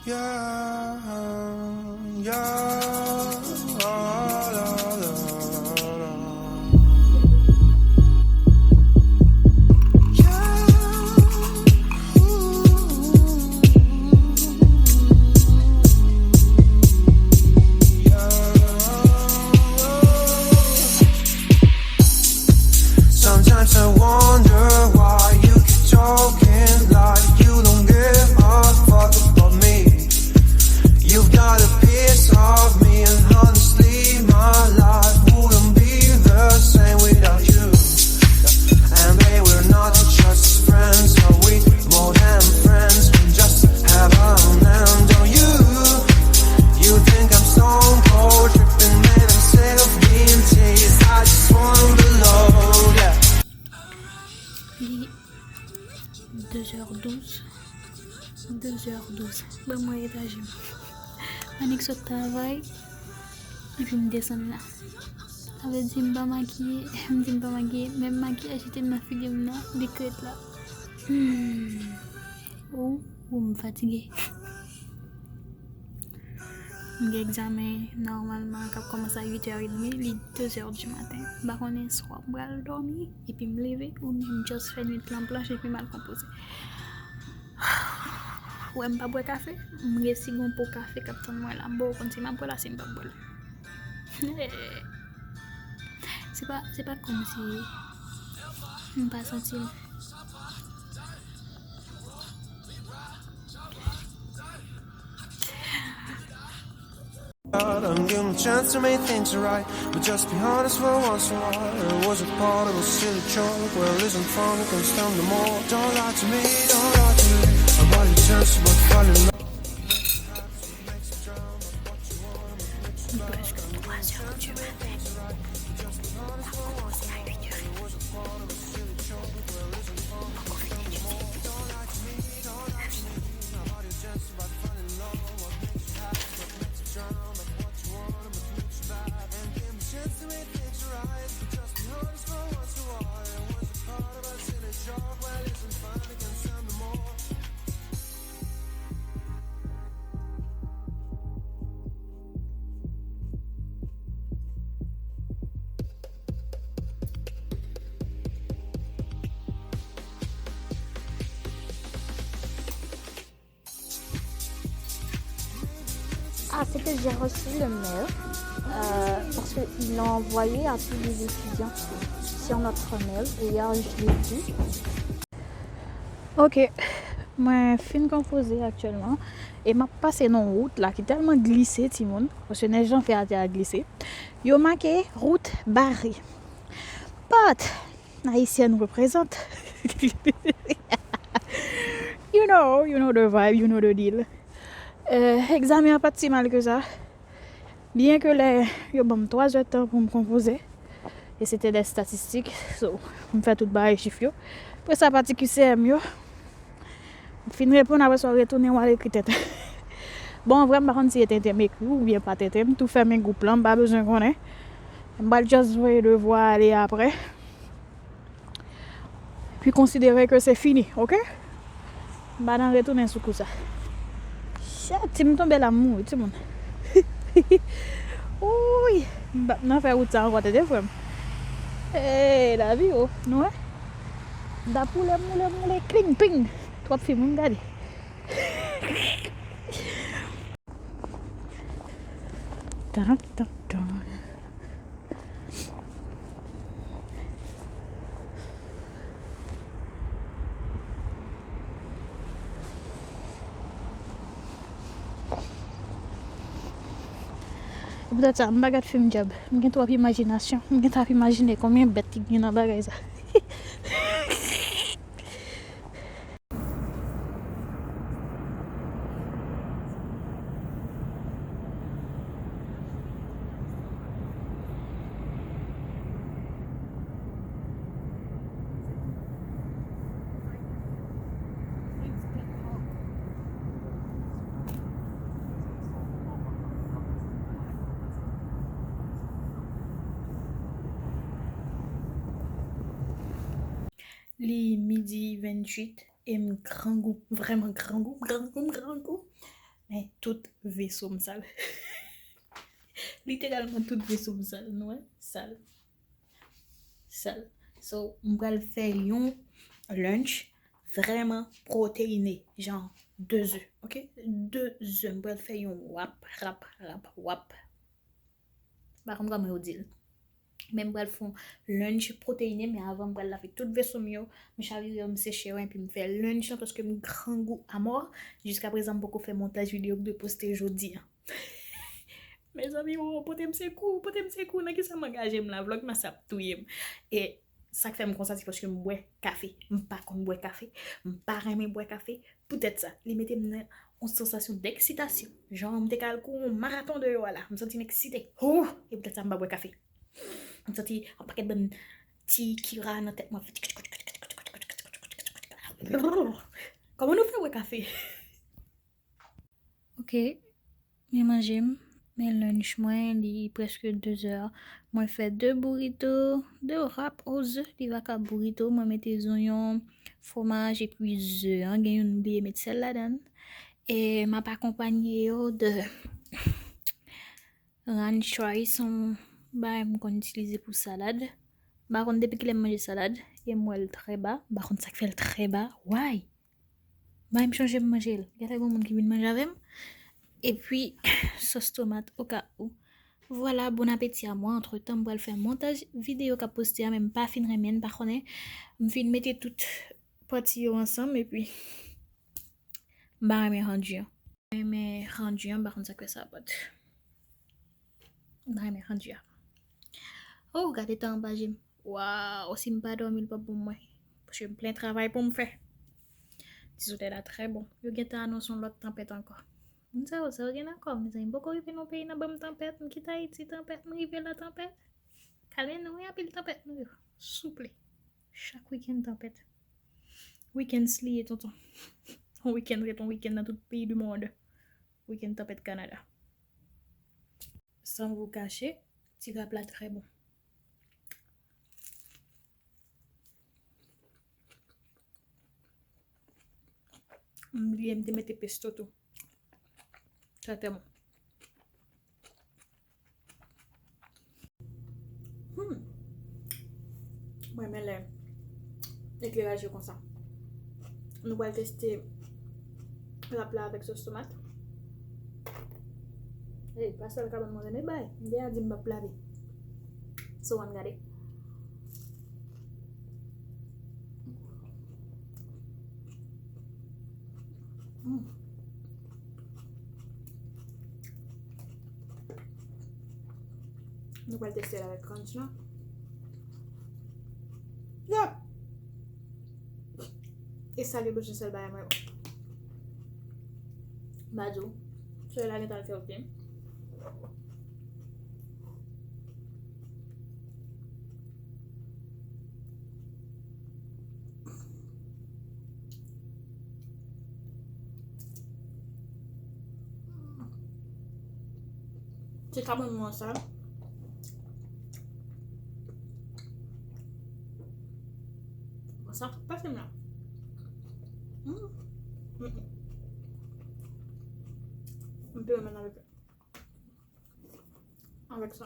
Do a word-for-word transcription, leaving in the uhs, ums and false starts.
Yeah, yeah, la, la, la, la. Yeah, ooh, yeah. Sometimes I wonder why you keep talking like you don't give a fuck about me. You've got a piece of me, and honestly, my life wouldn't be the same without you. And babe, we're not just friends, are we? More than friends, we just have an end on you. You think I'm stone cold, tripping, made myself guilty. I just wanna be loved, yeah. Li deux heures douze. Deux heures douze. Ban mwen etaje m. Annik sot travay. Epi m desann la. Sa vle di m pa makiye, m di m pa makiye, menm makiyaj ki te nan figi m nan, li k ret la. Hmm. Ou, ou m fatige. M gen egzamen nòmalman k ap kòmanse a uit è edmi, li deux heures du matin. M pa konnen swa m pral dòmi, epi m leve, oubyen m just fè nwit lan blanch epi m al konpoze. Ou wè m pa bwè kafe, m resi gon po kafe k ap tann mwen la. M poko konn si m ap bwè la, si m p ap bwè l. Se pa, se pa kòmsi m pa santi m. And give me a chance to make things right. But just be honest for once in a while. It was a part of a silly joke. Well, listen, fun, you can stand no more. Don't lie to me, don't lie to me. I want your chance, but fall in love. Il est presque trois heures du matin. On a commencé à huit heures et demie. On a encore fini de Ah, c'est que j'ai reçu le mail, euh, parce qu'ils l'ont envoyé à tous les étudiants sur notre mail. Et hier, je l'ai vu. Ok, mwen fin konpoze aktyèlman. E m ap pase nan wout la ki tèlman glise, timoun. Paske nèj lan fè atè a glise. Yo make wout bare. But, Haïtienne représente. You know, you know the vibe, you know the deal. Euh, egzamen an pa t si mal ke sa. Byen ke lè yo ban m twa zè tan pou m konpoze, e se te de statistik, so, m fè tout bagay chif yo. Apre sa, pati Q C M yo, m fin reponn, apre sa, w retounen, w al ekri tenten. Bon, an vrè, m pa konn si e tenten m ekri oubyen pa tenten, m tou fèmen gwoup lan, m pa bezwen konnen. M pral just voye devwa ale apre. Epi konsidere ke se fini, oke? M pa nan retounen sou kou sa. Shit, si m tonbe la, m mouri, timoun. Wouy, m p ap nan fè wout sa ankò, tande, frè m. Hey, lavi, o, nou wè? M t ap woule, m woule, m woule, kling, ping. Twòp fim, wi, m gade. Tan, tan, tan. E poutèt sa, m pa gad fim dyab. M gen twòp imajinasyon. M gentan ap imajine konbyen bèt ki gen nan bagay sa. Li midi venntuit e m grangou, vrèman grangou, grangou, grangou. Men tout veso m sal. Literalman tout veso m sal, nou wè, sal. Sal. So, m pral fè yon lunch vrèman pwoteyine, jan de ze, ok? De ze, m pral fè yon wap, rap, rap, wap. M pa konn kòman yo di l. Men m pral fè yon lunch pwoteyine, men avan m pral lave tout veso m yo, m chavire yo, m seche yo, epi m fè lunch lan paske m grangou amò. Jiskaprezan m poko fè montaj videyo pou m poste jodi a. Mezanmi, o, pote m sekou, pote m sekou, nan kisa m angaje m la, Vlogmas ap touye m. E sa k fè m konsa, se paske m bwè kafe. M pa konn bwè kafe, m pa renmen bwè kafe. Poutèt sa, li mete m nan yon sansasyon deksitasyon. Jan m te ka al kouri yon maraton deyò a la, m santi m eksite. Hoo! E poutèt sa, m pa bwè kafe. M santi yon pakèt bann ti kira nan tèt mwen. Kòman nou fè bwè kafe? Ok, men manje m, men lunch mwen, li prèske de zè. Mwen fè de burrito, de wrap o ze, li pa ka burrito. Mwen mete zonyon, fwomaj epi ze an. Gen youn m bliye met sèl ladan l. E m ap akonpanye yo de ranch rice, yon bagay m konn itilize pou salad. M pa konn depi kilè m manje salad, e m wè l trè ba. M pa konn sa k fè l trè ba. Why? Bay m chonje m manje l. Genlè gen moun ki vin manje avè m. Epi, sòs tomat, okawou. Vwala, bon apeti a mwen. Antretan, m pral fè montaj videyo k ap poste a, men m pa fin renmen l, m pa konnen. M fin mete tout pati yo ansanm, epi m pa renmen randu an. M renmen randu an, m pa konn sa k fè sa, but m pa renmen randu a. Oh, gade tan anba je m. Waw, si m pa dòmi, l p ap bon mwen. Paske m plen travay pou m fè. Ti solèy la trè bon. Yo gentan anonse yon lòt tanpèt ankò. Moun sa yo, sa yo gen nan kò, mezanmi. M poko rive nan peyi nan ban m tanpèt, m kite Ayiti, tanpèt, m rive la, tanpèt. Kalme nou, wi, anpil tanpèt nou yo. Souple. Chak wikenn tanpèt. Weekends li ye, tonton. Yon wikenn ret yon wikenn nan tout peyi di mond. Wikenn tanpèt Kanada. San vous cacher, ti rap la trè bon. M bliye m te mete pesto tou. Trè, trè bon. Hmm. Mwen renmen lè ekleraj yo konsa. Nou pral teste wrap la avèk sòs tomat. Ey, pa sèl kabann mwen renmen bay. M deja di m p ap lave. So, ann gade. Mm. Nou pral teste l avèk ranch lan. Yep! E sa li bezwen sèl bagay mwen. M pa di w. Solèy la gentan al fè ok. Se kabann mwen sa. Bon, sa k pase m la. Mm. Mm, mm. M te renmen avèk, avèk sa.